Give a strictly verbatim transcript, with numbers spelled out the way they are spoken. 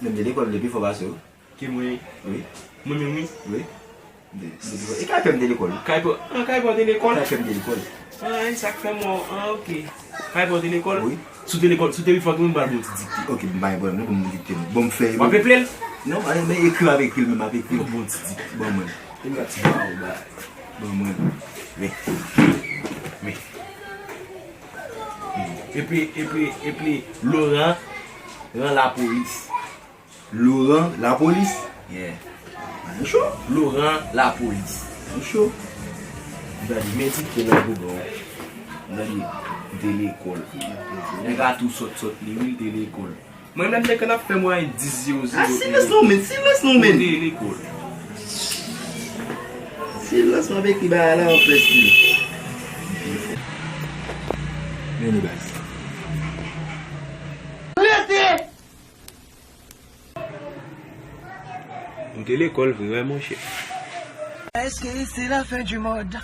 Men m te lekòl, m te pi fò pase w. Ke mwen? Wi. Mwen menm, wi. Wi. M te, m te pi fò. E kay pè m te lekòl. Kay pè, an, kay pè w te lekòl? Kay pè m te lekòl. An, e sa k fè m wè w, an, ok. Kay pè w te lekòl? Wi. Si w te lekòl, si w te pi fò ke mwen, m pral ba w ti dikte. Ok, m pa gen pwoblèm, non, pou m dikte nou. Bon, m fè. W ap eple l? Non, men, men ekri, m ap ekri l, men m ap ekri l. Bon, bon, ti dikte. Ban mwen. Te m ka ti ba w, ba. Ban mwen. Men. Men. Epi, epi, epi, Laurent, ran lapolis. Laurent, lapolis? Yeah. Mwen cho. Laurent, lapolis. Mwen cho. Gade, men ti ke nan gougon. Gade, m te lekòl. Nèg la tou sòt, sòt li, wi, l te lekòl. Mwen menm, nèg la ap fè mwen dis zewo zewo. Ah, serious non, men, serious non, men. M te lekòl. Serious, m ap ekri bagay la, an fè stil. Men li baz. Rete! M te lekòl vre, wè, monchè. Est-ce que c'est la fin du monde?